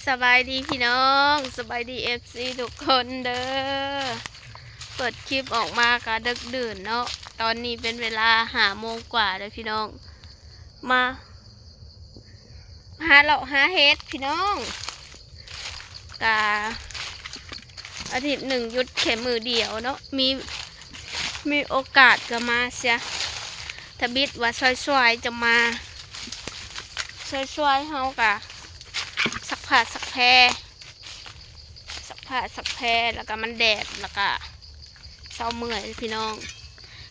ສະບາຍດີພີ່ນ້ອງ ສະບາຍດີເອັຟຊີທຸກຄົນເດີ. ເປີດຄລິບອອກມາກະດຶກດື່ນເນາະ, ຕອນນີ້ເປັນເວລາຫ້າໂມງກວ່າແລ້ວພີ່ນ້ອງ. ມາ ຫາເລາະຫາເຫັດພີ່ນ້ອງ. ກະອາທິດໜຶ່ງຢຸດແຄ່ມື້ດຽວເນາະ, ມີ ມີໂອກາດກະມາເສຍ. ທຳອິດວ່າຊ່ວຍໆຈະມາ, ຊ່ວຍໆເຮົາກະຊັກຜ້າຊັກແພ ຊັກຜ້າຊັກແພ ແລ້ວກະມັນແດດ ແລ້ວກະເຊົາເມື່ອຍພີ່ນ້ອງ.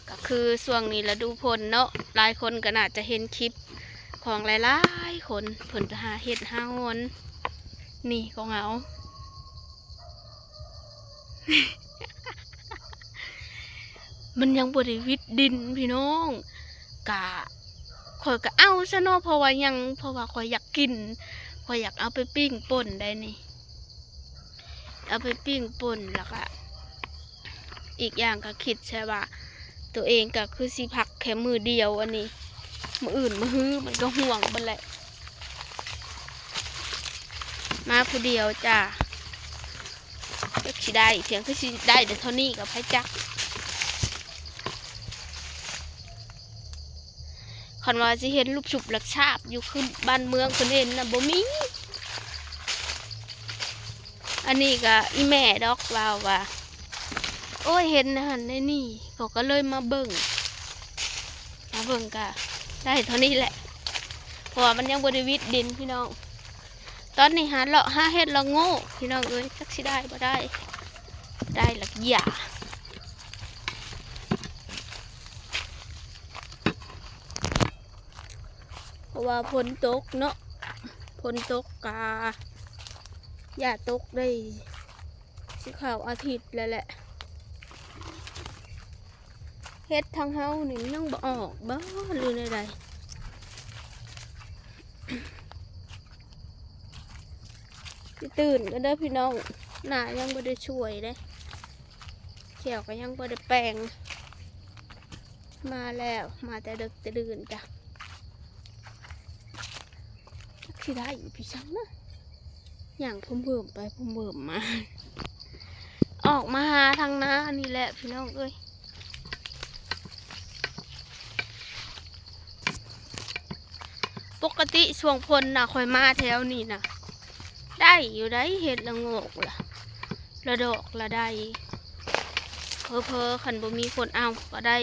ກະຄືຊ່ວງນີ້ລະດູຝົນເນາະ, ຫຼາຍຄົນກະໜ້າຈະເຫັນຄລິບຂອງຫຼາຍໆຄົນ ເພິ່ນໄປຫາເຫັດຫາຫອນ. ນີ້ຂອງເຮົາ ມັນຍັງບໍ່ໄດ້ວິດດິນພີ່ນ້ອງ. ກະ ຂ້ອຍກະເອົາຊະເນາະ ເພາະວ່າຫຍັງ ເພາະວ່າຂ້ອຍຢາກກິນ, ຂ້ອຍຢາກເອົາໄປປີ້ງປົ່ນໄດ໋ນີ້ ເອົາໄປປີ້ງປົ່ນ. ແລ້ວກະອີກຢ່າງກະຄິດໃສ່ວ່າ ໂຕເອງກະຄືຊິພັກແຄ່ມື້ດຽວ ອັນນີ້ມື້ອື່ນມື້ຮືມັນກະຮ່ວງເບິດແຫຼະ. ມາຜູ້ດຽວຈ້າ. ຈັກຊິໄດ້ ສຽງຄືຊິໄດ້ແຕ່ເທົ່ານີ້ກະໃຜຈັກ. ຄັນວ່າຊິເຫັນລູກຊຸບລັກຊາບຢູ່ຄືບ້ານເມືອງເພິ່ນເຫັນນະ ບໍ່ມີ. ອັນນີ້ກະອີ່ແມ່ດອກລາວວ່າ ໂອ້ຍ ເຫັນໃນຫັ້ນໃນນີ້ ເຂົາກະເລີຍມາເບິ່ງ, ມາເບິ່ງກະໄດ້ເທົ່ານີ້ແຫຼະ ເພາະວ່າມັນຍັງບໍ່ໄດ້ວິດດິນພີ່ນ້ອງ. ຕອນນີ້ຫາເລາະຫາເຫັດລະໂງກພີ່ນ້ອງເອີຍ, ຈັກຊິໄດ້ບໍ່ໄດ້ ໄດ້ລະຢ່າ. ເພາະວ່າຝົນຕົກເນາະ, ຝົນຕົກກະຢ່າຕົກໄດ້ ຊິເຂົ້າອາທິດແລ້ວແຫຼະ. ເຫັດທາງເຮົານີ້ມັນຍັງບໍ່ອອກບໍ ຫຼືແນວໃດ? ຊິຕື່ນກັນເດີພີ່ນ້ອງ, ໜ້າຍັງບໍ່ໄດ້ຊ່ວຍເດ້, ແຂ້ວກະຍັງບໍ່ໄດ້ແປງ. ມາແລ້ວ ມາແຕ່ເດິກແຕ່ດື່ນຈ້ະ. ຈັກຊິໄດ້ຢູ່ພີ່ຊັງນະ, ຍ່າງພຸ້ມເພີ່ມໄປພຸ້ມເພີ່ມມາ. ອອກມາຫາທາງນານີ້ແຫຼະພີ່ນ້ອງເອີຍ. ປົກກະຕິຊ່ວງຝົນນະ ຂ້ອຍມາແຖວນີ້ນະ ໄດ້ຢູ່ໃດ ເຫັດລະໂງກລະ ລະດອກລະໄດ. ເຜີໆຄັນບໍ່ມີຄົນເອົາກະໄດ້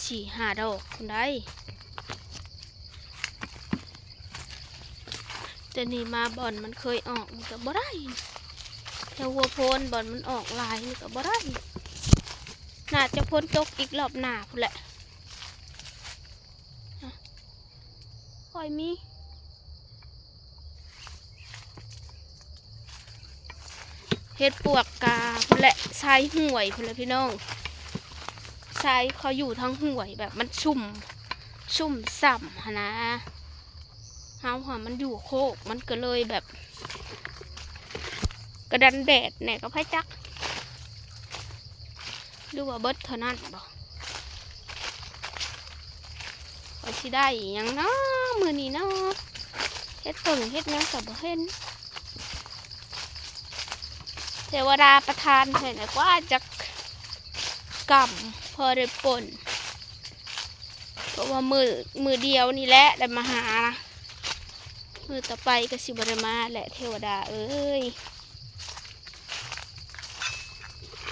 ສີ່ຫ້າດອກພຸ້ນໃດ. ແຕ່ນີ້ມາບ່ອນມັນເຄີຍອອກນີ້ກະບໍ່ໄດ້, ແຖວຫົວໂພນບ່ອນມັນອອກຫຼາຍນີ້ກະບໍ່ໄດ້. ໜ້າຈະຝົນຕົກອີກລອບໜ້າພຸ້ນແຫຼະ. ຄ່ອຍມີ ເຫັດປວກກະພຸ້ນແຫຼະ ຊາຍຫ້ວຍພຸ້ນແຫຼະພີ່ນ້ອງ. ຊາຍເຂົາຢູ່ທາງຫ້ວຍ ແບບມັນຊຸ່ມ ຊຸ່ມຊ່ຳຫັ້ນນາ. ເຮົາຫາມັນຢູ່ໂຄກ ມັນກະເລີຍແບບ ກະດັນແດດແດ່ກະໃຜຈັກ ຫຼືວ່າເບິດເທົ່ານັ້ນບໍ? ວ່າຊິໄດ້ອີ່ຫຍັງເນາະມື້ນີ້ເນາະ, ເຫັດເຜິ້ງເຫັດຫຍັງກະບໍ່ເຫັນ. ເທວະດາປະທານໃຫ້ແດ່ກວ່າຈັກກຳພໍໄດ້ປົ່ນ. ເພາະວ່າມື້ ມື້ດຽວນີ້ແຫຼະໄດ້ມາຫາ, ມື້ຕໍ່ໄປກະຊິບໍ່ໄດ້ມາແຫຼະ ເທວະດາເອີຍ.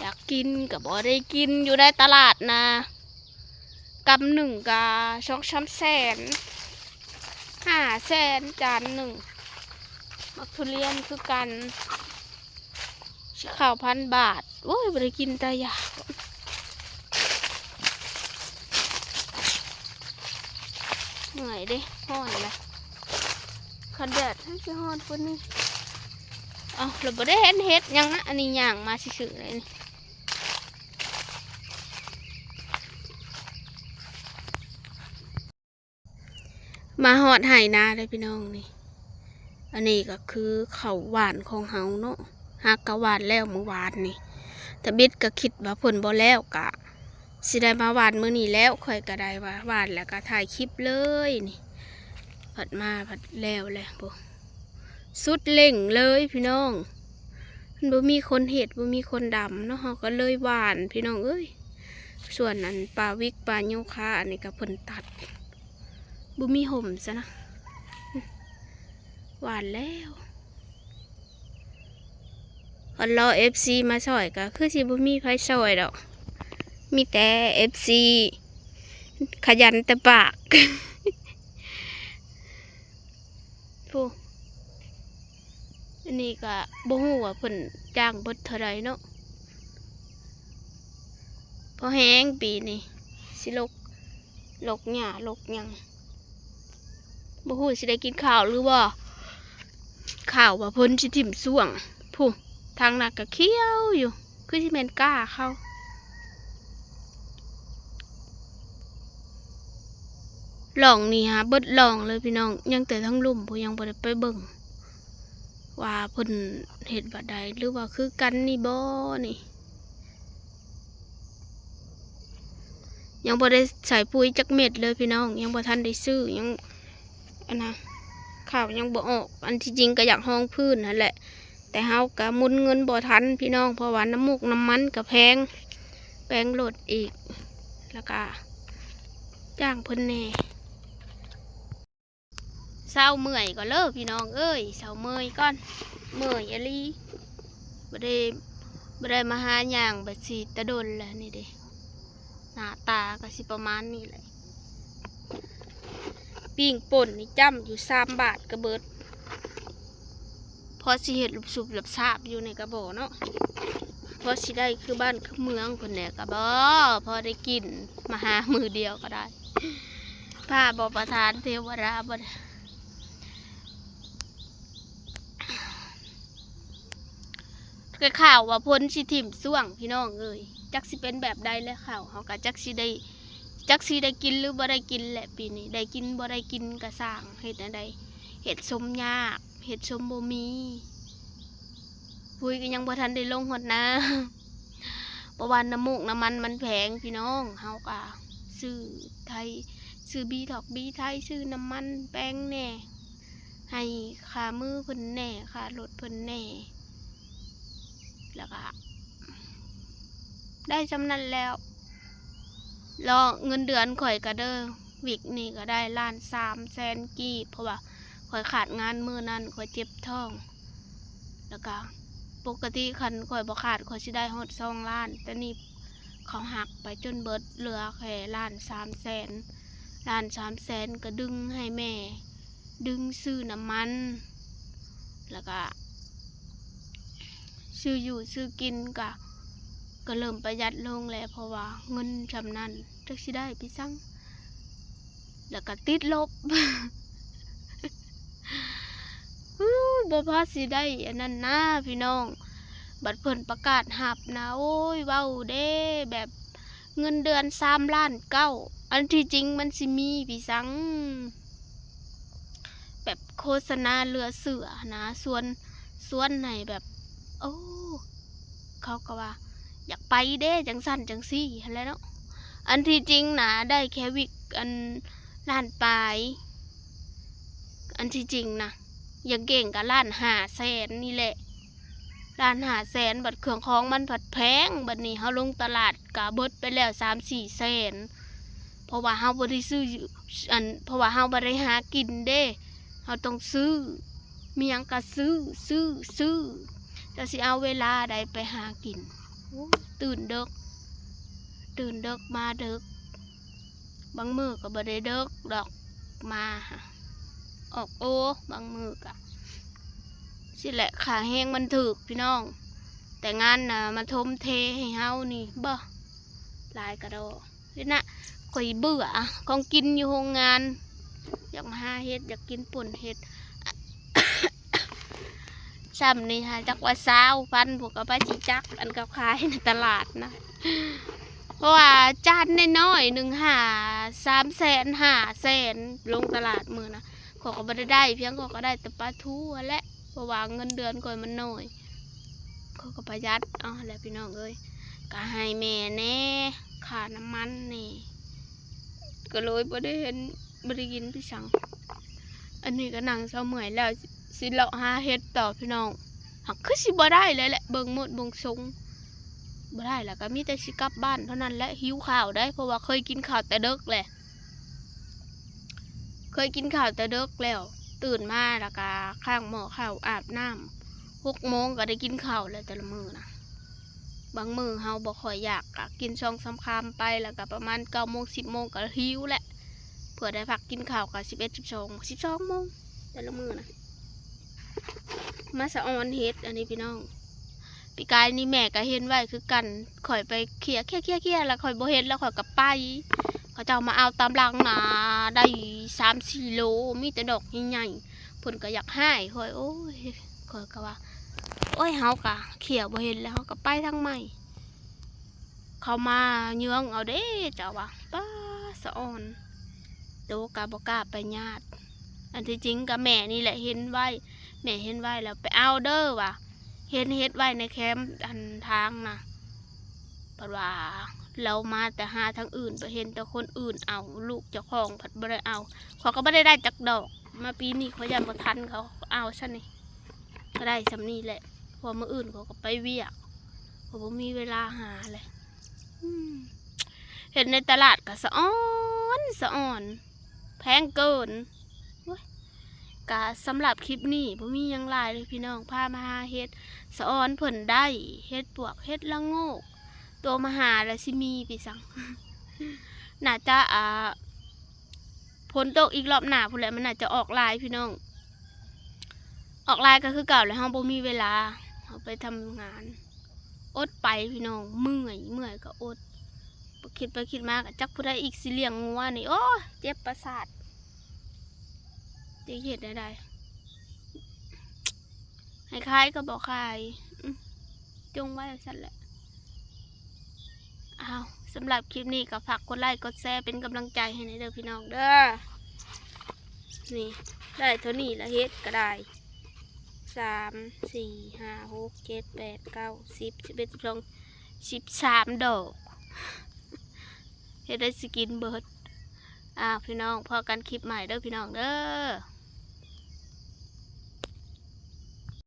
ຢາກກິນກະບໍ່ໄດ້ກິນຢູ່ໃນຕະຫຼາດນະ, ກຳໜຶ່ງກະສອງສາມແສນ ຫ້າແສນຈານໜຶ່ງ. ໝາກທຸລຽນຄືກັນ ຊິເຂົ້າພັນບາດ. ໂອ້ຍ ບໍ່ໄດ້ກິນຕາຢາກ ເມື່ອຍເດ້ ຮ້ອນລະ ຄັນແດດແຮງຊິຮ້ອນກວ່ານີ້. ເອົ້າ ລະບໍ່ໄດ້ເຫັນເຫັດຫຍັງນະ, ອັນນີ້ຍ່າງມາຊື່ໆເລີຍນີ້. ມາຮອດໄຮ່ນາແລ້ວພີ່ນ້ອງນີ້. ອັນນີ້ກະຄືເຂົ້າຫວ່ານຂອງເຮົາເນາະ, ຫາກະຫວ່ານແລ້ວມື້ວານນີ້. ທຳອິດກະຄິດວ່າຝົນບໍ່ແລ້ວ ກະຊິໄດ້ມາຫວ່ານມື້ນີ້ແລ້ວ, ຂ້ອຍກະໄດ້ວ່າຫວ່ານແລ້ວກະຖ່າຍຄລິບເລີຍນີ້. ພັດມາພັດແລ້ວແຫຼະ ໂອ້ ສຸດເລັ່ງເລີຍພີ່ນ້ອງ. ມັນບໍ່ມີຄົນເຮັດ ບໍ່ມີຄົນດຳເນາະ ເຮົາກໍເລີຍຫວ່ານພີ່ນ້ອງເອີຍ. ສ່ວນອັນປາວິກ ປາໂຍຄາ ອັນນີ້ກໍເພິ່ນຕັດ ບໍ່ມີຮົ່ມຊະນະ ຫວ່ານແລ້ວ. ອັນລໍເອັຟຊີມາຊ່ອຍກໍຄືຊິບໍ່ມີໃຜຊ່ອຍດອກ ມີແຕ່ເອັຟຊີຂະຫຍັນແຕ່ປາກ. ໂອ້ ອັນນີ້ກໍບໍ່ຮູ້ວ່າເພິ່ນຈ້າງເບິດເທົ່າໃດເນາະ ພໍແຮງປີນີ້ ຊິລົກ ລົກຫຍ້າ ລົກຫຍັງ ບໍ່ຮູ້ຊິໄດ້ກິນເຂົ້າຫຼືບໍ່. ຂ່າວວ່າຝົນຊິຖິ້ມຊ່ວງ ພຸ້ນ ທາງນັ້ນກໍຂຽວຢູ່ ຄືຊິແມ່ນກ້າເຂົາ. ລ່ອງນີ້ຫາເບິດລ່ອງເລີຍພີ່ນ້ອງ ຍັງແຕ່ທາງລຸ່ມພຸ້ນ ຍັງບໍ່ໄດ້ໄປເບິ່ງວ່າເພິ່ນເຮັດບາດໃດ ຫຼືວ່າຄືກັນນີ້ບໍ່ນີ້. ຍັງບໍ່ໄດ້ໃສ່ປຸ໋ຍຈັກເມັດເລີຍພີ່ນ້ອງ ຍັງບໍ່ທັນໄດ້ຊື້ ຍັງ ອັນນະ ເຂົ້າຍັງບໍ່ອອກ. ອັນທີ່ຈິງກໍຢາກຮອງພື້ນຫັ້ນແຫຼະ ແຕ່ເຮົາກໍໝູນເງິນບໍ່ທັນພີ່ນ້ອງ ເພາະວ່ານ້ຳມູກນ້ຳມັນກໍແພງ ແປງລົດອີກ ແລ້ວກໍຈ້າງເພິ່ນແດ່. ເຊົາເມື່ອຍກ່ອນເລີພີ່ນ້ອງເອີຍ ເຊົາເມື່ອຍກ່ອນ ເມື່ອຍອີ່ຫຼີ. ບໍ່ໄດ້ ບໍ່ໄດ້ມາຫາຍ່າງແບບຊິແຕ່ດົນແລ້ວນີ້ເດ້ ໜ້າຕາກໍຊິປະມານນີ້ແຫຼະ. ປີ້ງປົ່ນນີ້ຈ້ຳຢູ່ສາມບາດກໍເບິດ. ພໍຊິເຮັດຫຼຸບສຸບຫຼັບຊາບຢູ່ໃນກະບໍ່ເນາະ ພໍຊິໄດ້ຄືບ້ານຄືເມືອງເພິ່ນແດ່ກະບໍ່ ພໍໄດ້ກິນ ມາຫາມື້ດຽວກໍໄດ້. ພາບໍ່ປະທານເທວະດາບໍ່ໄດ້ ໄດ້ຂ່າວວ່າຝົນຊິຖິ້ມຊ່ວງພີ່ນ້ອງເອີຍ ຈັກຊິເປັນແບບໃດແລະ ເຂົ້າເຮົາກໍຈັກຊິໄດ້ ຈັກຊິໄດ້ກິນຫຼືບໍ່ໄດ້ກິນແຫຼະປີນີ້ ໄດ້ກິນບໍ່ໄດ້ກິນກໍຊ່າງ ເຮັດແນວໃດ ເຮັດສົມຍາກ ເຮັດສົມບໍ່ມີ ປຸ໋ຍກໍຍັງບໍ່ທັນໄດ້ລົງຮອດນາ ເພາະວ່ານ້ຳມູກນ້ຳມັນມັນແພງພີ່ນ້ອງ. ເຮົາກໍຊື້ໄທ ຊື້ບີທອກບີໄທ ຊື້ນ້ຳມັນແປງແດ່ ໃຫ້ຄ່າມືເພິ່ນແດ່ ຄ່າລົດເພິ່ນແດ່ ແລ້ວກໍໄດ້ຊ່ຳນັ້ນແລ້ວ. ລໍເງິນເດືອນຂ້ອຍກໍເດີ ວິກນີ້ກໍໄດ້ລ້ານສາມແສນກີບ ເພາະວ່າຂ້ອຍຂາດງານມື້ນັ້ນ ຂ້ອຍເຈັບທ້ອງ ແລ້ວກໍປົກກະຕິຄັນຂ້ອຍບໍ່ຂາດ ຂ້ອຍຊິໄດ້ຮອດສອງລ້ານ ແຕ່ນີ້ເຂົາຫັກໄປຈົນເບິດ ເຫຼືອແຄ່ລ້ານສາມແສນ ລ້ານສາມແສນກໍດຶງໃຫ້ແມ່ ດຶງຊື້ນ້ຳມັນ ແລ້ວກະຊື້ຢູ່ຊື້ກິນກະ ກະເລີ່ມປະຢັດລົງແຫຼະ ເພາະວ່າເງິນຊ່ຳນັ້ນ ຈັກຊິໄດ້ໄປສັງ ແລ້ວກະຕິດລົບ ອູ້ ບໍ່ພໍຊິໄດ້ອັນນັ້ນນາພີ່ນ້ອງ. ບັດເພິ່ນປະກາດຮັບນະ ໂອ້ຍ ເວົ້າເດ້ ແບບເງິນເດືອນສາມລ້ານເກົ້າ ອັນທີ່ຈິງມັນຊິມີໄປສັງ ແບບໂຄສະນາເຫຼືອເຊື່ອຫັ້ນນະ ຊວນ ຊວນໃຫ້ແບບ ໂອ້ ເຂົາກໍວ່າຢາກໄປເດ້ ຈັ່ງຊັ້ນຈັ່ງຊີ້ຫັ້ນແຫຼະເນາະ. ອັນທີ່ຈິງນະ ໄດ້ແຄ່ວິກອັນລ້ານປາຍ ອັນທີ່ຈິງນະ ຢ່າງເກັ່ງກໍລ້ານຫ້າແສນນີ້ແຫຼະ ລ້ານຫ້າແສນ ບັດເຄື່ອງຂອງມັນພັດແພງ ບັດນີ້ເຮົາລົງຕະຫຼາດກະເບິດໄປແລ້ວສາມສີ່ແສນ ເພາະວ່າເຮົາບໍ່ໄດ້ຊື້ ອັນ ເພາະວ່າເຮົາບໍ່ໄດ້ຫາກິນເດ້ ເຮົາຕ້ອງຊື້ ມີຫຍັງກະຊື້ ຊື້ ຊື້ ແລ້ວຊິເອົາເວລາໃດໄປຫາກິນ? ໂອ້ຍ ຕື່ນເດິກ ຕື່ນເດິກມາເດິກ ບາງມື້ກໍບໍ່ໄດ້ເດິກດອກ ມາຫາ ອອກໂອ ບາງມື້ກະ ຊີ້ແຫຼະ ຄ່າແຮງມັນຖືກພີ່ນ້ອງ ແຕ່ງານນະມາຖົມເທໃຫ້ເຮົານີ້ ບໍ່ ຫຼາຍກະດໍ ເຫັນນະ ຂ້ອຍເບື່ອຂອງກິນຢູ່ໂຮງງານ ຢາກມາຫາເຫັດ ຢາກກິນປົ່ນເຫັດ ຊ່ຳນີ້ຫາຈັກວ່າຊາວພັນ ພວກເຂົາໄປຊິຈັກ ອັນເຂົາຂາຍໃນຕະຫຼາດນະ ເພາະວ່າຈານນ້ອຍໆໜຶ່ງຫາສາມແສນ ຫ້າແສນ ລົງຕະຫຼາດມື້ນະ ຂ້ອຍກໍບໍ່ໄດ້ໄດ້ພຽງ ຂ້ອຍກໍໄດ້ແຕ່ປາທູຫັ້ນແຫຼະ ເພາະວ່າເງິນເດືອນຂ້ອຍມັນໜ້ອຍ ຂ້ອຍກໍປະຢັດເອົາຫັ້ນແຫຼະພີ່ນ້ອງເອີຍ ກໍໃຫ້ແມ່ແດ່ ຄ່ານ້ຳມັນແດ່ ກໍເລີຍບໍ່ໄດ້ເຫັນ ບໍ່ໄດ້ກິນໄປສັງ. ອັນນີ້ກໍນັ່ງເຊົາເມື່ອຍແລ້ວ ຊິເລາະຫາເຫັດຕໍ່ພີ່ນ້ອງ ຫາກຄືຊິບໍ່ໄດ້ແລ້ວແຫຼະ ເບິ່ງໝົດເບິ່ງຊົງ ບໍ່ໄດ້ແລ້ວກໍມີແຕ່ຊິກັບບ້ານເທົ່ານັ້ນແຫຼະ. ຫິວເຂົ້າໄດ໋ ເພາະວ່າເຄີຍກິນເຂົ້າແຕ່ເດິກແຫຼະ ເຄີຍກິນເຂົ້າແຕ່ເດິກແລ້ວ ຕື່ນມາແລ້ວກໍຄ້າງໝໍ້ເຂົ້າ ອາບນ້ຳ ຫົກໂມງກໍໄດ້ກິນເຂົ້າແລ້ວ ແຕ່ລະມື້ນະ. ບາງມື້ເຮົາບໍ່ຄ່ອຍຢາກ ກໍກິນສອງສາມຄຳໄປ ແລ້ວກໍປະມານເກົ້າໂມງ ສິບໂມງກໍຫິວແຫຼະ ເພື່ອໄດ້ພັກກິນເຂົ້າກໍສິບເອັດ ສິບສອງ ສິບສອງໂມງ ແຕ່ລະມື້ນະ. ມາສະອອນເຫັດອັນນີ້ພີ່ນ້ອງ ປີກາຍນີ້ແມ່ກໍເຫັນໄວ້ຄືກັນ ຂ້ອຍໄປເຄຍ ເຄຍ ເຄຍ ເຄຍ ແລ້ວຂ້ອຍບໍ່ເຫັນ ແລ້ວຂ້ອຍກໍໄປ ເຂົາເຈົ້າມາເອົາຕາມຫຼັງນະ ໄດ້ສາມສີ່ໂລ ມີແຕ່ດອກໃຫຍ່ໆ ເພິ່ນກໍຢາກໃຫ້ຂ້ອຍ ໂອ້ຍ ຂ້ອຍກໍວ່າ ໂອ້ຍ ເຮົາກໍເຄຍບໍ່ເຫັນ ແລ້ວເຮົາກໍໄປທາງໃໝ່ ເຂົາມາເຍືອງເອົາເດ້ ເຈົ້າວ່າ ປ້າ ສະອອນ ໂຕກໍບໍ່ກ້າໄປຍາດ. ອັນທີ່ຈິງກໍແມ່ນີ້ແຫຼະເຫັນໄວ້ ແມ່ເຫັນໄວ້ແລ້ວໄປເອົາເດີວ່າ ເຫັນເຫັດໄວ້ໃນແຄມອັນທາງນະ ເພິ່ນວ່າ ລາວມາແຕ່ຫາທາງອື່ນ ໄປເຫັນແຕ່ຄົນອື່ນເອົາ ລູກເຈົ້າຂອງພັດບໍ່ໄດ້ເອົາ ຂ້ອຍກໍບໍ່ໄດ້ໄດ້ຈັກດອກ. ມາປີນີ້ຂ້ອຍຢ້ານບໍ່ທັນເຂົາເອົາຊັ້ນນີ້ ກໍໄດ້ສ່ຳນີ້ແຫຼະ ເພາະວ່າມື້ອື່ນຂ້ອຍກໍໄປວຽກ ຂ້ອຍບໍ່ມີເວລາຫາແຫຼະ. ອືມ ເຫັດໃນຕະຫຼາດກໍສະອອນ ສະອອນ ແພງເກີນ. ໂອ້ຍ ກະສຳລັບຄລິບນີ້ບໍ່ມີຫຍັງຫຼາຍເລີຍພີ່ນ້ອງ ພາມາຫາເຫັດ ສະອອນເພິ່ນໄດ້ເຫັດປວກ ເຫັດລະໂງກ ໂຕມະຫາລະຊິມີໄປສັງ ໜ້າຈະ ອ່າ ຝົນຕົກອີກລອບໜ້າພຸ້ນແຫຼະ ມັນໜ້າຈະອອກຫຼາຍພີ່ນ້ອງ ອອກຫຼາຍກໍຄືເກົ່າແຫຼະ ເຮົາບໍ່ມີເວລາ ເຮົາໄປທຳງານ ອົດໄປພີ່ນ້ອງ ເມື່ອຍ ເມື່ອຍກໍອົດ. ຄິດໄປຄິດມາກໍຈັກຜູ້ໃດອີກຊິລ້ຽງງົວນີ້ ໂອ້ຍ ເຈັບປະສາດ ຈັກເຮັດແນວໃດ ໃຫ້ຂາຍກໍບໍ່ຂາຍ ອືມ ຈົ່ງໄວ້ວ່າຊັ້ນແຫຼະ. ອ້າວ ສຳລັບຄລິບນີ້ກໍຝາກກົດໄລກົດແຊເປັນກຳລັງໃຈໃຫ້ແດ່ເດີພີ່ນ້ອງເດີ. ນີ້ ໄດ້ເທົ່ານີ້ລະ ເຫັດກໍໄດ້ ສາມ ສີ່ ຫ້າ ຫົກ ເຈັດ ແປດ ເກົ້າ ສິບ ສິບເອັດ ສິບສອງ ສິບສາມດອກ ເຮັດໄດ້ຊິກິນເບິດ. ອ້າວ ພີ່ນ້ອງ ພໍ້ກັນຄລິບໃໝ່ເດີພີ່ນ້ອງເດີ.